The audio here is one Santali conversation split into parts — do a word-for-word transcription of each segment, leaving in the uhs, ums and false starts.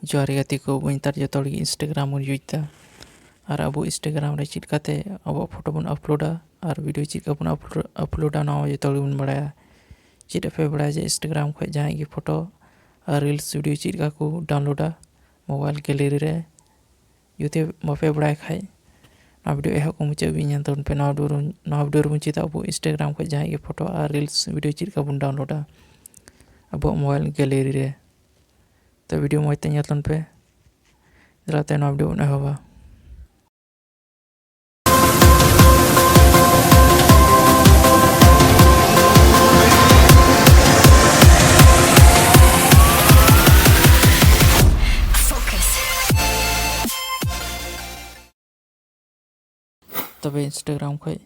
ᱡᱚᱦᱟᱨ ᱜᱮ ᱜᱟᱛᱮ ᱠᱚ, ᱟᱵᱚ ᱱᱮᱛᱟᱨ ᱡᱚᱛᱚ ᱦᱚᱲ ᱜᱮ Instagram ᱵᱚᱱ use ᱮᱫᱟ᱾ ᱟᱨ ᱟᱵᱚ Instagram ᱨᱮ ᱪᱮᱫ ᱞᱮᱠᱟᱛᱮ ᱟᱵᱚᱣᱟᱜ ᱯᱷᱳᱴᱳ ᱵᱚᱱ ᱟᱯᱞᱳᱰᱟ ᱟᱨ ᱵᱷᱤᱰᱤᱭᱳ ᱪᱮᱫ ᱞᱮᱠᱟ ᱵᱚᱱ ᱟᱯᱞᱳᱰᱟ, ᱱᱚᱣᱟ ᱡᱚᱛᱚ ᱦᱚᱲ ᱜᱮᱵᱚᱱ ᱵᱟᱲᱟᱭᱟ᱾ ᱪᱮᱫ ᱟᱯᱮ ᱵᱟᱲᱟᱭᱟ ᱡᱮ Instagram ᱠᱷᱚᱱ ᱡᱟᱦᱟᱸᱭ ᱜᱮ ᱯᱷᱳᱴᱳ ᱟᱨ ᱨᱤᱞᱥ ᱵᱷᱤᱰᱤᱭᱳ ᱪᱮᱫ ᱞᱮᱠᱟ ᱠᱚ ᱰᱟᱣᱩᱱᱞᱳᱰᱟ ᱢᱳᱵᱟᱭᱤᱞ ᱜᱮᱞᱟᱨᱤ ᱨᱮ? ᱡᱩᱫᱤ ᱵᱟᱯᱮ ᱵᱟᱲᱟᱭ ᱠᱷᱟᱡ, ᱱᱚᱣᱟ ᱵᱷᱤᱰᱤᱭᱳ ᱮᱦᱚᱵ ᱠᱷᱚᱱ ᱢᱩᱪᱟᱹᱫ ᱦᱟᱹᱵᱤᱡ ᱧᱮᱞ ᱛᱟᱵᱚᱱ ᱯᱮ᱾ ᱱᱚᱣᱟ ᱵᱷᱤᱰᱤᱭᱳ ᱨᱮᱵᱚᱱ, ᱱᱚᱣᱟ ᱵᱷᱤᱰᱤᱭᱳ ᱨᱮᱵᱚᱱ ᱪᱮᱫᱟ ᱟᱵᱚ Instagram ᱠᱷᱚᱱ ᱡᱟᱦᱟᱸᱭ ᱜᱮ ᱯᱷᱳᱴᱳ ᱟᱨ ᱨᱤᱞᱥ ᱵᱷᱤᱰᱤᱭᱳ ᱪᱮᱫ ᱞᱮᱠᱟ ᱵᱚᱱ ᱰᱟᱣᱩᱱᱞᱳᱰᱟ ᱟᱵᱚᱣᱟᱜ ᱢᱳᱵᱟᱭᱤᱞ ᱜᱮᱞᱟᱨᱤ ᱨᱮ᱾ ᱛᱚ, ᱵᱷᱤᱰᱤᱭᱳ ᱢᱚᱡᱽ ᱛᱮ ᱧᱮᱞ ᱛᱟᱵᱚᱱ ᱯᱮ᱾ ᱫᱮᱞᱟ ᱛᱮ ᱱᱚᱣᱟ ᱵᱷᱤᱰᱤᱭᱳ ᱵᱚᱱ ᱮᱦᱚᱵᱟ᱾ ᱛᱚᱵᱮ Instagram ᱠᱷᱚᱡ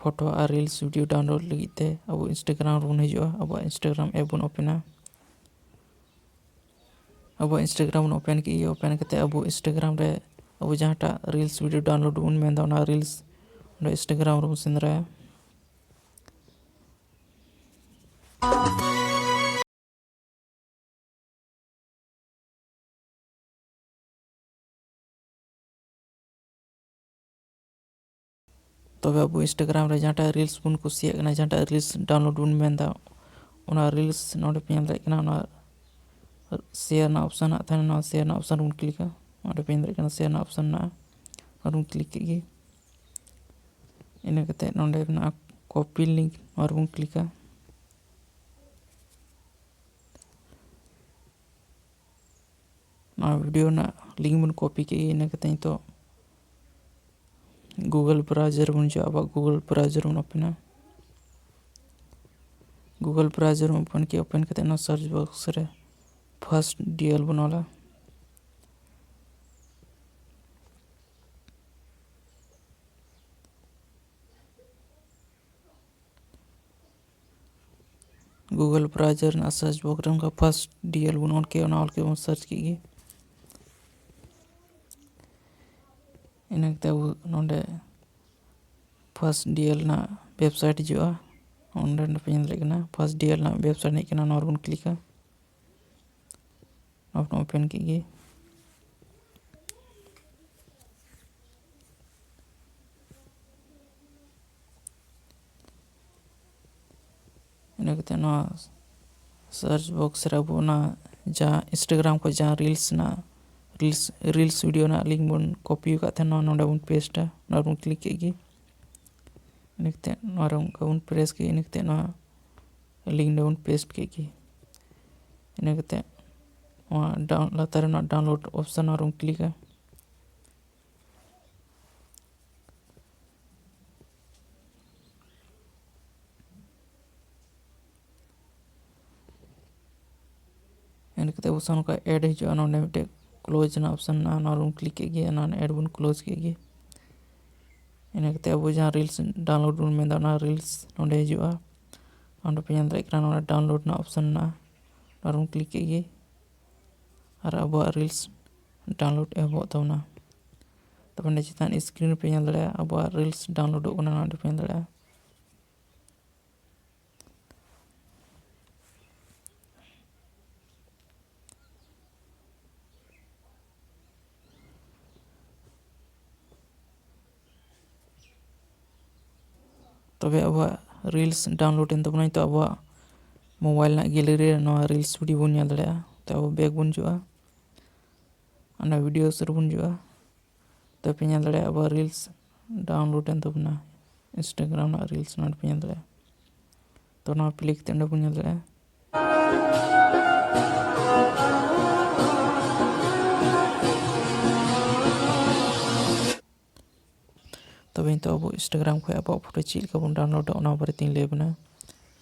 ᱯᱷᱳᱴᱳ ᱟᱨ ᱨᱤᱞᱥ ᱵᱷᱤᱰᱤᱭᱳ ᱰᱟᱣᱩᱱᱞᱳᱰ ᱞᱟᱹᱜᱤᱫ ᱛᱮ ᱟᱵᱚ Instagram ᱨᱮᱵᱚᱱ ᱦᱤᱡᱩᱜᱼᱟ᱾ ᱟᱵᱚᱣᱟᱜ Instagram ᱮᱯ ᱵᱚᱱ ᱳᱯᱮᱱᱟ᱾ ᱟᱵᱚᱣᱟᱜ Instagram ᱵᱚᱱ ᱳᱯᱮᱱ ᱠᱮᱫ ᱜᱮ᱾ ᱳᱯᱮᱱ ᱠᱟᱛᱮ ᱟᱵᱚ Instagram ᱨᱮ ᱟᱵᱚ ᱡᱟᱦᱟᱸᱴᱟᱜ ᱨᱤᱞᱥ ᱵᱷᱤᱰᱤᱭᱳ ᱰᱟᱣᱩᱱᱞᱳᱰ ᱵᱚᱱ ᱢᱮᱱᱫᱟ, ᱚᱱᱟ ᱨᱤᱞᱥ ᱚᱸᱰᱮ Instagram ᱨᱮᱵᱚᱱ ᱥᱮᱸᱫᱽᱨᱟᱭᱟ᱾ ᱛᱚᱵᱮ ᱟᱵᱚ Instagram ᱨᱮ ᱡᱟᱦᱟᱸᱴᱟᱜ ᱨᱤᱞᱥ ᱵᱚᱱ ᱠᱩᱥᱤᱭᱟᱜ ᱠᱟᱱᱟ, ᱡᱟᱦᱟᱸᱴᱟᱜ ᱨᱤᱞᱥ ᱰᱟᱣᱩᱱᱞᱳᱰ ᱵᱚᱱ ᱢᱮᱱᱫᱟ, ᱚᱱᱟ ᱨᱤᱞᱥ ᱱᱚᱰᱮ ᱯᱮ ᱧᱮᱞ ᱫᱟᱲᱮᱭᱟᱜ ᱠᱟᱱᱟ, ᱚᱱᱟ ᱥᱮᱭᱟᱨ ᱨᱮᱱᱟᱜ ᱚᱯᱥᱮᱱ ᱦᱟᱸᱜ ᱛᱟᱦᱮᱱᱟ᱾ ᱱᱚᱣᱟ ᱥᱮᱭᱟᱨ ᱨᱮᱱᱟᱜ ᱚᱯᱥᱮᱱ ᱵᱚᱱ ᱠᱞᱤᱠᱟ᱾ ᱚᱸᱰᱮ ᱯᱮ ᱧᱮᱞ ᱫᱟᱲᱮᱭᱟᱜ ᱠᱟᱱᱟ ᱥᱮᱭᱟᱨ ᱨᱮᱱᱟᱜ ᱚᱯᱥᱮᱱ ᱢᱮᱱᱟᱜᱼᱟ, ᱚᱱᱟ ᱵᱚᱱ ᱠᱞᱤᱠ ᱠᱮᱫ ᱜᱮ᱾ ᱤᱱᱟᱹ ᱠᱟᱛᱮ ᱱᱚᱰᱮ ᱢᱮᱱᱟᱜᱼᱟ ᱠᱚᱯᱤ ᱞᱤᱝᱠ, ᱱᱚᱣᱟ ᱨᱮᱵᱚᱱ ᱠᱞᱤᱠᱟ᱾ ᱱᱚᱣᱟ ᱵᱷᱤᱰᱤᱭᱳ ᱨᱮᱱᱟᱜ ᱞᱤᱝᱠ ᱵᱚᱱ ᱠᱚᱯᱤ ᱠᱮᱫ ᱜᱮ᱾ ᱤᱱᱟᱹ ᱠᱟᱛᱮ ᱱᱤᱛᱚᱜ Google ᱵᱨᱟᱣᱡᱟᱨ ᱵᱚᱱ ᱦᱤᱡᱩᱜᱼᱟ, ᱟᱵᱚᱣᱟᱜ Google ᱵᱨᱟᱣᱡᱟᱨ ᱵᱚᱱ ᱳᱯᱮᱱᱟ᱾ Google ᱵᱨᱟᱣᱡᱟᱨ ᱵᱚᱱ ᱳᱯᱮᱱ ᱠᱮᱫ, ᱳᱯᱮᱱ ᱠᱟᱛᱮ ᱱᱚᱣᱟ ᱥᱟᱨᱪ ᱵᱚᱠᱥ ᱨᱮ ᱯᱷᱟᱥᱴ ᱰᱤᱭᱮᱞ ᱵᱚᱱ ᱚᱞᱟ᱾ Google ᱵᱨᱟᱣᱡᱟᱨ ᱨᱮᱱᱟᱜ ᱥᱟᱨᱪ ᱵᱚᱠᱥ ᱨᱮ ᱚᱱᱠᱟ ᱯᱷᱟᱥᱴ ᱰᱤᱭᱮᱞ ᱵᱚᱱ ᱚᱞ ᱠᱮᱫ, ᱚᱱᱟ ᱚᱞ ᱠᱮᱫ ᱵᱚᱱ ᱥᱟᱨᱪ ᱠᱮᱫ ᱜᱮ᱾ ᱤᱱᱟᱹ ᱠᱟᱛᱮ ᱟᱵᱚ ᱱᱚᱰᱮ ᱯᱷᱟᱥᱴ ᱰᱤᱭᱮᱞ ᱨᱮᱱᱟᱜ ᱣᱮᱵᱥᱟᱭᱤᱴ ᱦᱤᱡᱩᱜᱼᱟ᱾ ᱚᱸᱰᱮ ᱯᱮ ᱧᱮᱞ ᱫᱟᱲᱮᱭᱟᱜ ᱠᱟᱱᱟ, ᱯᱷᱟᱥᱴ ᱰᱤᱭᱮᱞ ᱨᱮᱱᱟᱜ ᱣᱮᱵᱥᱟᱭᱤᱴ ᱦᱮᱡ ᱠᱟᱱᱟ, ᱱᱚᱣᱟ ᱨᱮᱵᱚᱱ ᱠᱞᱤᱠᱟ᱾ ᱚᱯᱮᱱ ᱠᱮᱫ ᱜᱮ᱾ ᱤᱱᱟᱹ ᱠᱟᱛᱮ ᱱᱚᱣᱟ ᱥᱟᱨᱪ ᱵᱚᱠᱥ ᱨᱮ ᱟᱵᱚ ᱚᱱᱟ ᱡᱟᱦᱟᱸ Instagram ᱠᱷᱚᱱ ᱡᱟᱦᱟᱸ ᱨᱤᱞᱥ ᱨᱮᱱᱟᱜ, ᱨᱤᱞᱥ, ᱨᱤᱞᱥ ᱵᱷᱤᱰᱤᱭᱳ ᱨᱮᱱᱟᱜ ᱞᱤᱝᱠ ᱵᱚᱱ ᱠᱚᱯᱤ ᱟᱠᱟᱫ ᱛᱟᱦᱮᱱᱟ, ᱱᱚᱣᱟ ᱱᱚᱰᱮ ᱵᱚᱱ ᱯᱮᱥᱴᱟ᱾ ᱱᱚᱣᱟ ᱨᱮᱵᱚᱱ ᱠᱞᱤᱠ ᱠᱮᱫ ᱜᱮ᱾ ᱤᱱᱟᱹ ᱠᱟᱛᱮ ᱱᱚᱣᱟ ᱨᱮ ᱚᱱᱠᱟ ᱵᱚᱱ ᱯᱨᱮᱥ ᱠᱮᱫ, ᱤᱱᱟᱹ ᱠᱟᱛᱮ ᱱᱚᱣᱟ ᱞᱤᱝᱠ ᱨᱮᱵᱚᱱ ᱯᱮᱥᱴ ᱠᱮᱫ ᱜᱮ᱾ ᱤᱱᱟᱹ ᱠᱟᱛᱮ ᱱᱚᱣᱟ ᱰᱟᱣᱩᱱ-, ᱞᱟᱛᱟᱨ ᱨᱮᱱᱟᱜ ᱰᱟᱣᱩᱱᱞᱳᱰ ᱚᱯᱥᱚᱱ, ᱱᱚᱣᱟ ᱨᱮᱵᱚᱱ ᱠᱞᱤᱠᱟ᱾ ᱮᱱ ᱠᱟᱛᱮ ᱟᱵᱚ ᱥᱟᱢᱟᱝ ᱱᱚᱝᱠᱟ ᱮᱰ ᱦᱤᱡᱩᱜᱼᱟ᱾ ᱱᱚᱰᱮ ᱢᱤᱫᱴᱮᱡ ᱠᱞᱳᱡᱽ ᱨᱮᱱᱟᱜ ᱚᱯᱥᱚᱱ ᱢᱮᱱᱟᱜᱼᱟ, ᱱᱚᱣᱟ ᱨᱮᱵᱚᱱ ᱠᱞᱤᱠ ᱠᱮᱫ ᱜᱮ, ᱚᱱᱟ ᱮᱰ ᱵᱚᱱ ᱠᱞᱳᱡᱽ ᱠᱮᱫ ᱜᱮ᱾ ᱤᱱᱟᱹ ᱠᱟᱛᱮ ᱟᱵᱚ ᱡᱟᱦᱟᱸ ᱨᱤᱞᱥ ᱰᱟᱣᱩᱱᱞᱳᱰ ᱵᱚᱱ ᱢᱮᱱᱫᱟ, ᱚᱱᱟ ᱨᱤᱞᱥ ᱱᱚᱰᱮ ᱦᱤᱡᱩᱜᱼᱟ᱾ ᱚᱸᱰᱮ ᱯᱮ ᱧᱮᱞ ᱫᱟᱲᱮᱭᱟᱜ ᱠᱟᱱᱟ, ᱱᱚᱰᱮ ᱰᱟᱣᱩᱱᱞᱳᱰ ᱨᱮᱱᱟᱜ ᱚᱯᱥᱚᱱ ᱢᱮᱱᱟᱜᱼᱟ, ᱱᱚᱣᱟ ᱨᱮᱵᱚᱱ ᱠᱞᱤᱠ ᱠᱮᱫ ᱜᱮ᱾ ᱟᱨ ᱟᱵᱚᱣᱟᱜ ᱨᱤᱞᱥ ᱰᱟᱣᱩᱱᱞᱳᱰ ᱮᱦᱚᱵᱚᱜ ᱛᱟᱵᱚᱱᱟ᱾ ᱛᱟᱨᱯᱚᱨ ᱱᱚᱰᱮ ᱪᱮᱛᱟᱱ ᱥᱠᱨᱤᱱ ᱨᱮᱯᱮ ᱧᱮᱞ ᱫᱟᱲᱮᱭᱟᱜᱼᱟ, ᱟᱵᱚᱣᱟᱜ ᱨᱤᱞᱥ ᱰᱟᱣᱩᱱᱞᱳᱰᱚᱜ ᱠᱟᱱᱟ, ᱱᱚᱰᱮ ᱯᱮ ᱧᱮᱞ ᱫᱟᱲᱮᱭᱟᱜᱼᱟ᱾ ᱛᱚᱵᱮ ᱟᱵᱚᱣᱟᱜ ᱨᱤᱞᱥ ᱰᱟᱣᱩᱱᱞᱳᱰ ᱮᱱ ᱛᱟᱵᱚᱱᱟ᱾ ᱱᱤᱛᱚᱜ ᱟᱵᱚᱣᱟᱜ ᱢᱳᱵᱟᱭᱤᱞ ᱨᱮᱱᱟᱜ ᱜᱮᱞᱟᱨᱤ ᱨᱮ ᱱᱚᱣᱟ ᱨᱤᱞᱥ ᱵᱷᱤᱰᱤᱭᱳ ᱵᱚᱱ ᱧᱮᱞ ᱫᱟᱲᱮᱭᱟᱜᱼᱟ᱾ ᱛᱚ ᱟᱵᱚ ᱵᱮᱠ ᱵᱚᱱ ᱦᱤᱡᱩᱜᱼᱟ, ᱚᱱᱟ ᱵᱷᱤᱰᱤᱭᱳ ᱥᱩᱨ ᱵᱚᱱ ᱦᱤᱡᱩᱜᱼᱟ᱾ ᱛᱚ ᱯᱮ ᱧᱮᱞ ᱫᱟᱲᱮᱭᱟᱜᱼᱟ, ᱟᱵᱚᱣᱟᱜ ᱨᱤᱞᱥ ᱰᱟᱣᱩᱱᱞᱳᱰ ᱮᱱ ᱛᱟᱵᱚᱱᱟ, Instagram ᱨᱮᱱᱟᱜ ᱨᱤᱞᱥ ᱱᱚᱰᱮ ᱯᱮ ᱧᱮᱞ ᱫᱟᱲᱮᱭᱟᱜᱼᱟ᱾ ᱛᱚ ᱱᱚᱣᱟ ᱯᱞᱮ ᱠᱟᱛᱮ ᱚᱸᱰᱮ ᱵᱚᱱ ᱧᱮᱞ ᱫᱟᱲᱮᱭᱟᱜᱼᱟ᱾ ᱛᱚᱵᱮ ᱱᱤᱛᱚᱜ ᱟᱵᱚ Instagram ᱠᱷᱚᱱ ᱟᱵᱚᱣᱟᱜ ᱯᱷᱳᱴᱳ ᱪᱮᱫ ᱞᱮᱠᱟ ᱵᱚᱱ ᱰᱟᱣᱩᱱᱞᱳᱰᱟ, ᱚᱱᱟ ᱵᱟᱨᱮ ᱛᱮᱧ ᱞᱟᱹᱭ ᱟᱵᱚᱱᱟ᱾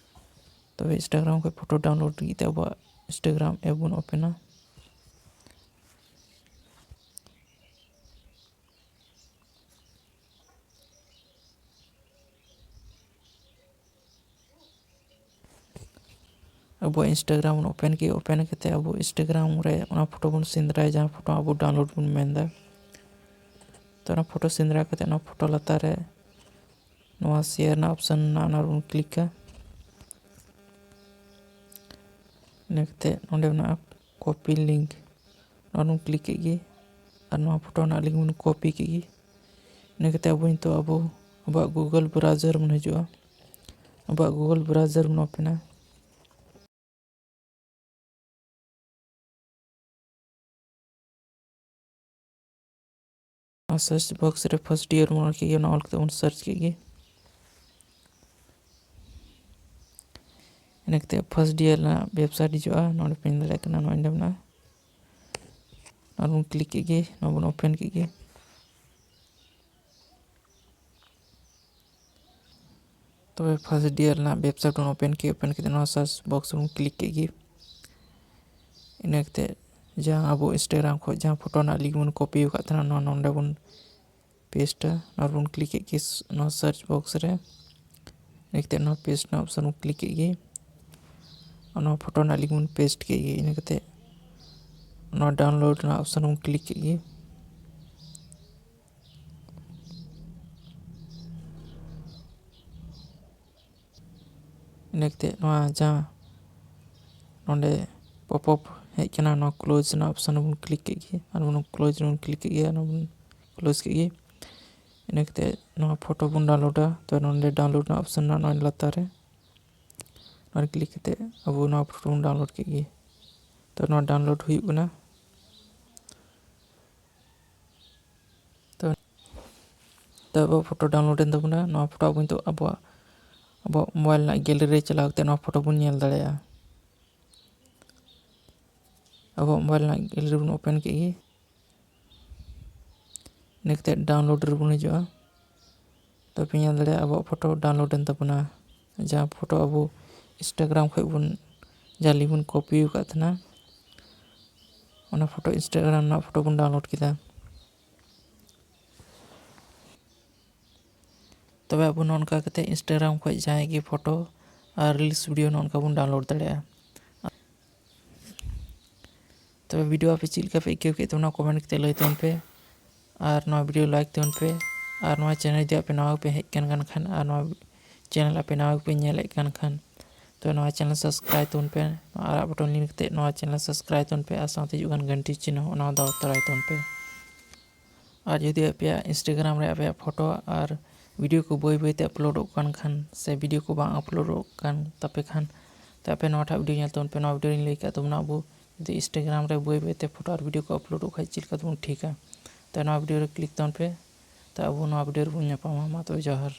ᱛᱚᱵᱮ Instagram ᱠᱷᱚᱱ ᱯᱷᱳᱴᱳ ᱰᱟᱣᱩᱱᱞᱳᱰ ᱞᱟᱹᱜᱤᱫ ᱛᱮ ᱟᱵᱚᱣᱟᱜ Instagram ᱮᱯ ᱵᱚᱱ ᱳᱯᱮᱱᱟ᱾ ᱟᱵᱚᱣᱟᱜ Instagram ᱵᱚᱱ ᱳᱯᱮᱱ ᱠᱮᱫ, ᱳᱯᱮᱱ ᱠᱟᱛᱮ ᱟᱵᱚ Instagram ᱨᱮ ᱚᱱᱟ ᱯᱷᱳᱴᱳ ᱵᱚᱱ ᱥᱮᱸᱫᱽᱨᱟᱭᱟ, ᱡᱟᱦᱟᱸ ᱯᱷᱳᱴᱳ ᱟᱵᱚ ᱰᱟᱣᱩᱱᱞᱳᱰ ᱵᱚᱱ ᱢᱮᱱᱫᱟ᱾ ᱛᱚ ᱚᱱᱟ ᱯᱷᱳᱴᱳ ᱥᱮᱸᱫᱽᱨᱟ ᱠᱟᱛᱮ ᱚᱱᱟ ᱯᱷᱳᱴᱳ ᱞᱟᱛᱟᱨ ᱨᱮ ᱱᱚᱣᱟ ᱥᱮᱭᱟᱨ ᱨᱮᱱᱟᱜ ᱚᱯᱥᱚᱱ ᱢᱮᱱᱟᱜᱼᱟ, ᱚᱱᱟ ᱨᱮᱵᱚᱱ ᱠᱞᱤᱠᱟ᱾ ᱤᱱᱟᱹ ᱠᱟᱛᱮ ᱱᱚᱰᱮ ᱢᱮᱱᱟᱜᱼᱟ copy link, ᱱᱚᱣᱟ ᱵᱚᱱ click ᱠᱮᱫ ᱜᱮ᱾ ᱟᱨ ᱱᱚᱣᱟ ᱯᱷᱳᱴᱳ ᱨᱮᱱᱟᱜ link ᱵᱚᱱ copy ᱠᱮᱫ ᱜᱮ᱾ ᱤᱱᱟᱹ ᱠᱟᱛᱮ ᱟᱵᱚ ᱱᱤᱛᱚᱜ ᱟᱵᱚ ᱟᱵᱚᱣᱟᱜ Google browser ᱵᱚᱱ ᱦᱤᱡᱩᱜᱼᱟ᱾ ᱟᱵᱚᱣᱟᱜ Google browser ᱵᱚᱱ ᱳᱯᱮᱱᱟ᱾ ᱱᱚᱣᱟ search box ᱨᱮ first year ᱵᱚᱱ ᱚᱞ ᱠᱮᱫ ᱜᱮ, ᱚᱱᱟ ᱚᱞ ᱠᱟᱛᱮ ᱵᱚᱱ search ᱠᱮᱫ ᱜᱮ᱾ ᱤᱱᱟᱹ ᱠᱟᱛᱮ first year ᱨᱮᱱᱟᱜ website ᱦᱤᱡᱩᱜᱼᱟ, ᱱᱚᱰᱮ ᱯᱮ ᱧᱮᱞ ᱫᱟᱲᱮᱭᱟᱜ ᱠᱟᱱᱟ, ᱱᱚᱜᱼᱚᱭ ᱱᱚᱸᱰᱮ ᱢᱮᱱᱟᱜᱼᱟ᱾ ᱱᱚᱣᱟ ᱵᱚᱱ click ᱠᱮᱫ ᱜᱮ, ᱱᱚᱣᱟ ᱵᱚᱱ open ᱠᱮᱫ ᱜᱮ᱾ ᱛᱚᱵᱮ first year ᱨᱮᱱᱟᱜ website ᱵᱚᱱ open ᱠᱮᱫ, open ᱠᱟᱛᱮ ᱱᱚᱣᱟ search box ᱨᱮᱵᱚᱱ click ᱠᱮᱫ ᱜᱮ᱾ ᱤᱱᱟᱹ ᱠᱟᱛᱮ ᱡᱟᱦᱟᱸ ᱟᱵᱚ Instagram ᱠᱷᱚᱱ ᱡᱟᱦᱟᱸ ᱯᱷᱳᱴᱳ ᱨᱮᱱᱟᱜ link ᱵᱚᱱ copy ᱟᱠᱟᱫ ᱛᱟᱦᱮᱱᱟ, ᱱᱚᱣᱟ ᱱᱚᱰᱮ ᱵᱚᱱ paste ᱟ᱾ ᱱᱚᱣᱟ ᱨᱮᱵᱚᱱ click ᱠᱮᱫ ᱜᱮ, ᱱᱚᱣᱟ search box ᱨᱮ᱾ ᱤᱱᱟᱹ ᱠᱟᱛᱮ ᱱᱚᱣᱟ paste ᱨᱮᱱᱟᱜ option ᱵᱚᱱ click ᱠᱮᱫ ᱜᱮ᱾ ᱟᱨ ᱱᱚᱣᱟ ᱯᱷᱳᱴᱳ ᱨᱮᱱᱟᱜ link ᱵᱚᱱ paste ᱠᱮᱫ ᱜᱮ᱾ ᱤᱱᱟᱹ ᱠᱟᱛᱮ ᱱᱚᱣᱟ download ᱨᱮᱱᱟᱜ option ᱵᱚᱱ click ᱠᱮᱫ ᱜᱮ᱾ ᱤᱱᱟᱹ ᱠᱟᱛᱮ ᱱᱚᱣᱟ ᱡᱟᱦᱟᱸ ᱱᱚᱰᱮ pop up ᱦᱮᱡ ᱠᱟᱱᱟ, ᱱᱚᱣᱟ close ᱨᱮᱱᱟᱜ option ᱵᱚᱱ click ᱠᱮᱫ ᱜᱮ᱾ ᱟᱨ ᱵᱚᱱ close ᱨᱮᱵᱚᱱ click ᱠᱮᱫ ᱜᱮ, ᱟᱨ ᱵᱚᱱ close ᱠᱮᱫ ᱜᱮ᱾ ᱤᱱᱟᱹ ᱠᱟᱛᱮ ᱱᱚᱣᱟ ᱯᱷᱳᱴᱳ ᱵᱚᱱ download ᱟ᱾ ᱛᱚ ᱱᱚᱰᱮ download ᱨᱮᱱᱟᱜ option ᱢᱮᱱᱟᱜᱼᱟ, ᱱᱚᱜᱼᱚᱭ ᱞᱟᱛᱟᱨ ᱨᱮ᱾ ᱱᱚᱰᱮ click ᱠᱟᱛᱮ ᱟᱵᱚ ᱱᱚᱣᱟ ᱯᱷᱳᱴᱳ ᱵᱚᱱ download ᱠᱮᱫ ᱜᱮ᱾ ᱛᱚ ᱱᱚᱣᱟ download ᱦᱩᱭᱩᱜ ᱠᱟᱱᱟ᱾ ᱛᱚ, ᱛᱚ ᱟᱵᱚᱣᱟᱜ ᱯᱷᱳᱴᱳ download ᱮᱱ ᱛᱟᱵᱚᱱᱟ᱾ ᱱᱚᱣᱟ ᱯᱷᱳᱴᱳ ᱟᱵᱚ ᱱᱤᱛᱚᱜ ᱟᱵᱚᱣᱟᱜ, ᱟᱵᱚᱣᱟᱜ mobile ᱨᱮᱱᱟᱜ gallery ᱨᱮ ᱪᱟᱞᱟᱣ ᱠᱟᱛᱮ ᱱᱚᱣᱟ ᱯᱷᱳᱴᱳ ᱵᱚᱱ ᱧᱮᱞ ᱫᱟᱲᱮᱭᱟᱜᱼᱟ᱾ ᱟᱵᱚᱣᱟᱜ mobile ᱨᱮᱱᱟᱜ gallery ᱵᱚᱱ open ᱠᱮᱫ ᱜᱮ᱾ ᱤᱱᱟᱹ ᱠᱟᱛᱮ download ᱨᱮᱵᱚᱱ ᱦᱤᱡᱩᱜᱼᱟ᱾ ᱛᱚ ᱯᱮ ᱧᱮᱞ ᱫᱟᱲᱮᱭᱟᱜᱼᱟ, ᱟᱵᱚᱣᱟᱜ ᱯᱷᱳᱴᱳ download ᱮᱱ ᱛᱟᱵᱚᱱᱟ᱾ ᱡᱟᱦᱟᱸ ᱯᱷᱳᱴᱳ ᱟᱵᱚ Instagram ᱠᱷᱚᱱ ᱵᱚᱱ, ᱡᱟᱦᱟᱸ link ᱵᱚᱱ copy ᱟᱠᱟᱫ ᱛᱟᱦᱮᱱᱟ, ᱚᱱᱟ ᱯᱷᱳᱴᱳ, Instagram ᱨᱮᱱᱟᱜ ᱯᱷᱳᱴᱳ ᱵᱚᱱ download ᱠᱮᱫᱟ᱾ ᱛᱚᱵᱮ ᱟᱵᱚ ᱱᱚᱜᱼᱚ ᱱᱚᱝᱠᱟ ᱠᱟᱛᱮ Instagram ᱠᱷᱚᱱ ᱡᱟᱦᱟᱸᱭ ᱜᱮ ᱯᱷᱳᱴᱳ ᱟᱨ reels video ᱱᱚᱜᱼᱚ ᱱᱚᱝᱠᱟ ᱵᱚᱱ download ᱫᱟᱲᱮᱭᱟᱜᱼᱟ᱾ ᱛᱚᱵᱮ video ᱟᱯᱮ ᱪᱮᱫ ᱞᱮᱠᱟ ᱯᱮ ᱟᱹᱭᱠᱟᱹᱣ ᱠᱮᱫ ᱛᱟᱵᱚᱱᱟ, comment ᱠᱟᱛᱮ ᱞᱟᱹᱭ ᱛᱟᱵᱚᱱ ᱯᱮ᱾ ᱟᱨ ᱱᱚᱣᱟ video like ᱛᱟᱵᱚᱱ ᱯᱮ᱾ ᱟᱨ ᱱᱚᱣᱟ channel ᱡᱩᱫᱤ ᱟᱯᱮ ᱱᱟᱣᱟ ᱜᱮᱯᱮ ᱦᱮᱡ ᱠᱟᱱ, ᱠᱟᱱ ᱠᱷᱟᱱ, ᱟᱨ ᱱᱚᱣᱟ channel ᱟᱯᱮ ᱱᱟᱣᱟ ᱜᱮᱯᱮ ᱧᱮᱞᱮᱫ ᱠᱟᱱ ᱠᱷᱟᱱ, ᱛᱚ ᱱᱚᱣᱟ channel subscribe ᱛᱟᱵᱚᱱ ᱯᱮ, ᱱᱚᱣᱟ ᱟᱨᱟᱜ button ᱞᱤᱱ ᱠᱟᱛᱮ ᱱᱚᱣᱟ channel subscribe ᱛᱟᱵᱚᱱ ᱯᱮ ᱟᱨ ᱥᱟᱶᱛᱮ ᱦᱤᱡᱩᱜ ᱠᱟᱱ ᱜᱷᱟᱱᱴᱤ ᱪᱤᱱᱦᱟᱹ ᱚᱱᱟ ᱦᱚᱸ ᱫᱟᱵᱟᱣ ᱛᱚᱨᱟᱭ ᱛᱟᱵᱚᱱ ᱯᱮ᱾ ᱟᱨ ᱡᱩᱫᱤ ᱟᱯᱮᱭᱟᱜ Instagram ᱨᱮ ᱟᱯᱮᱭᱟᱜ ᱯᱷᱳᱴᱳ ᱟᱨ ᱵᱷᱤᱰᱤᱭᱳ ᱠᱚ ᱵᱟᱹᱭ ᱵᱟᱹᱭᱛᱮ ᱟᱯᱞᱳᱰᱚᱜ ᱠᱟᱱ ᱠᱷᱟᱱ ᱥᱮ ᱵᱷᱤᱰᱤᱭᱳ ᱠᱚ ᱵᱟᱝ ᱟᱯᱞᱳᱰᱚᱜ ᱠᱟᱱ ᱛᱟᱯᱮ ᱠᱷᱟᱱ, ᱛᱚ ᱟᱯᱮ ᱱᱚᱣᱟᱴᱟᱜ ᱵᱷᱤᱰᱤᱭᱳ ᱧᱮᱞ ᱛᱟᱵᱚᱱ ᱯᱮ᱾ ᱱᱚᱣᱟ ᱵᱷᱤᱰᱤᱭᱳ ᱨᱮᱧ ᱞᱟᱹᱭ ᱠᱟᱜ ᱛᱟᱵᱚᱱᱟ ᱟᱵᱚ ᱡᱩᱫᱤ Instagram ᱨᱮ ᱵᱟᱹᱭ ᱵᱟᱹᱭᱛᱮ ᱯᱷᱳᱴᱳ ᱟᱨ ᱵᱷᱤᱰᱤᱭᱳ ᱠᱚ ᱟᱯᱞᱳᱰᱚᱜ ᱠᱷᱟᱱ ᱪᱮᱫ ᱞᱮᱠᱟ ᱛᱮᱵᱚᱱ ᱴᱷᱤᱠᱟ᱾ ᱛᱚ ᱱᱚᱣᱟ ᱵᱷᱤᱰᱤᱭᱳ ᱨᱮ ᱠᱞᱤᱠ ᱛᱟᱵᱚᱱ ᱯᱮ᱾ ᱛᱚ ᱟᱵᱚ ᱱᱚᱣᱟ ᱵᱷᱤᱰᱤᱭᱳ ᱨᱮᱵᱚᱱ ᱧᱟᱯᱟᱢᱟ᱾ ᱢᱟ ᱛᱚᱵᱮ ᱡᱚᱦᱟᱨ᱾